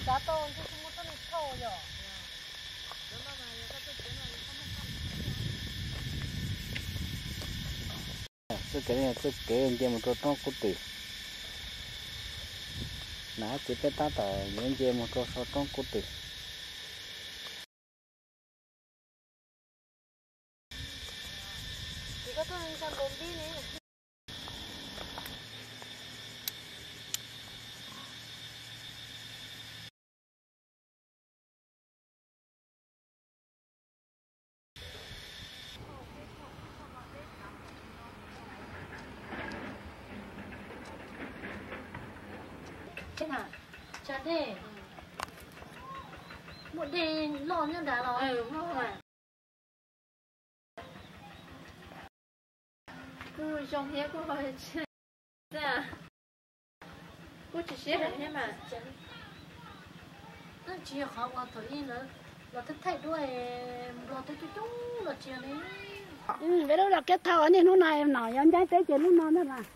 Txav tau ntshe tsis muaj txoj niag thauj yom. Txoj kev no yog txoj kev nce mus rau roob Kub Twm. Nag hab txiv peb tab tom yuav nce mus rau saum roob Kub Twm. Tsa dej, muaj dej loj nyob nrad los. Kuj zoo thiab kuj, kuj tsis siab heev thiab mas. Tsis yog qhov uas thaum ub lawv los thaij thaij duab Nplog twb coob coob los tsis yog li. Peb lub los kiab thau niaj hnub no, nom yuav ncaib peb ces lub no ntag mas.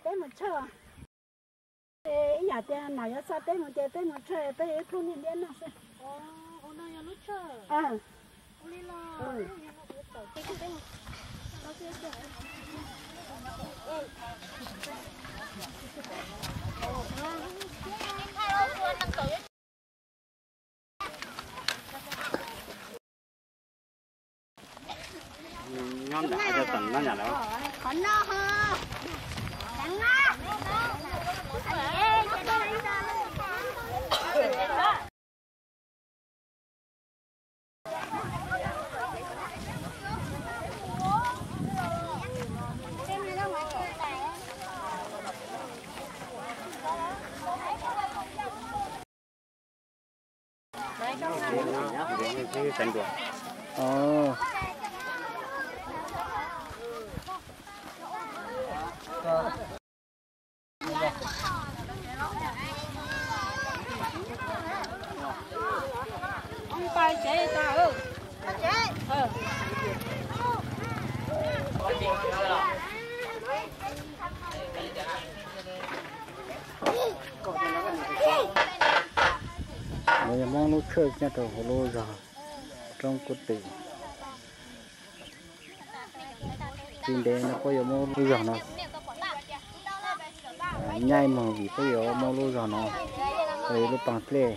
Peb mus tshawj, ib yam tias nom yuav xa peb mus ces peb mus tshawj peb ib plhub niag liab noj xwb. Nyob nram no nyam lawm. No yog Hmoob lub tshawj nyob rau hauv lub zos Roob Kub Twm. Tsis ntev no puab yuav muab lub zog no nyaib moog vim puab yuav muab lub zog no ua lub paag dlej.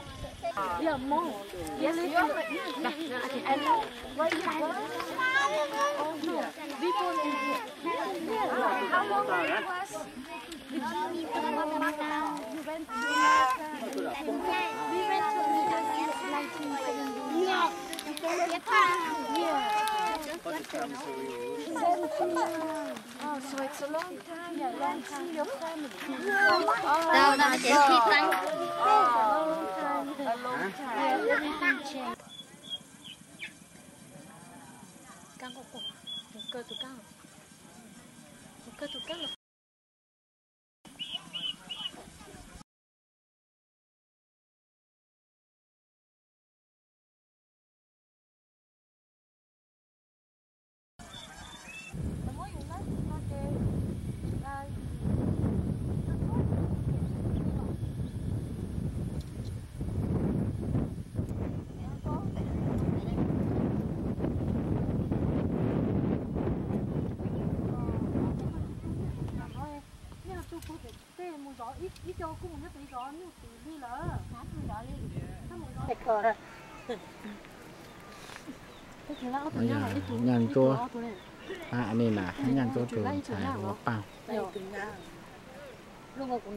Oh, so it's a long time, yeah, long time your family. Tau, tau, ces khi tăng. Kab nqoj, mus kawg tus kab, mus kawg tus kab. Nyaj Ntsuab, hab Nyaj Ntsuab tug ntxhais ua paaj.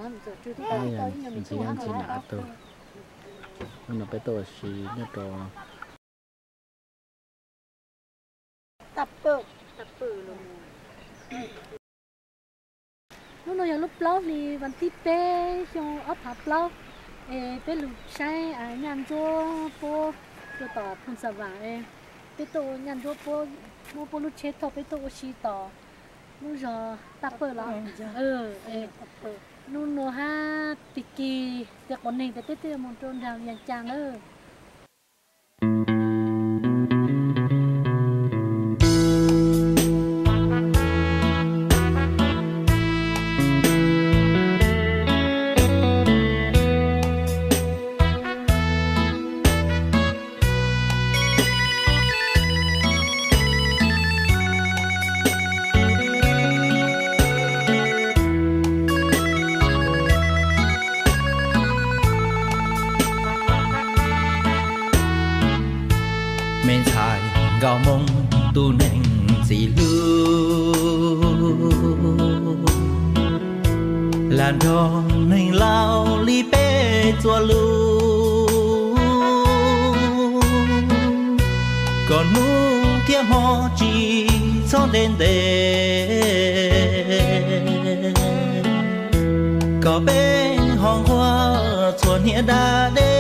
Ntxhais Nyaj Ntxhi na tug. Hnub no peb tuaj ua si nyob rau Hnub no yog lub plaub hli vas thib peb xyoo ob phav plaub, es peb lug saib Nyaj Ntsuab puab rua tom Phooj Xa Vam, peb tuaj Nyaj Ntsuab puab muab puab lub tsheb thauj peb tuaj ua si tom lub zog Taj Pawj los. Hnub no hab tag kis tag quas neeg tas peb twb yuav moog rua nraag Vias Cas nawb. Me ntxhais nkauj hmoob tus neeg ntxim hlub, lam nrog neeg laus li peb txuas lus, kom hnub thiab hmo tsis txhob ntev ntev, kom peb ho nquag txhua hniav da dej.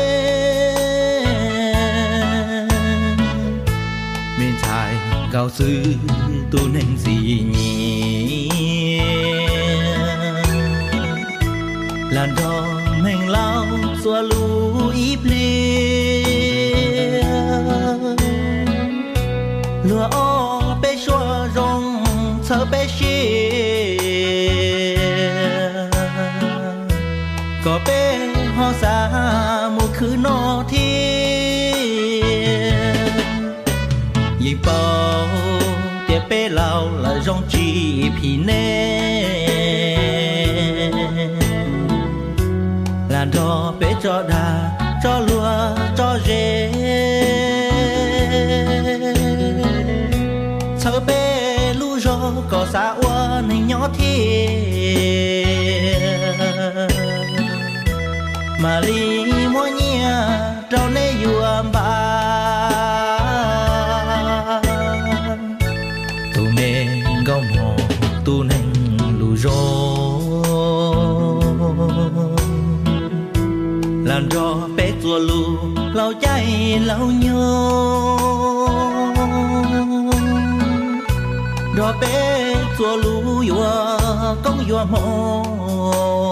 Me ntxhais nkauj xwb tus neeg ntxim nyiam, lam nrog neeg laus txuas lus ib pliag, luag ob peb suab zoo txhawb peb siab, kom peb ho xav mus khwv noj thiab. Yeej paub tias peb laus lawm zoo tsis phim nej, lam nrog peb tso dag tso luag tso ze, txhawb peb lub zog kom xav ua neeg nyob thiab, mam li muab nyiaj rau nej yuav npaj. Tus me nkauj hmoob tus neeg lus zoo, lam nrog peb txuas lus laus caij laus nyoog, nrog peb txuas lus yuav koob yuav hmoov.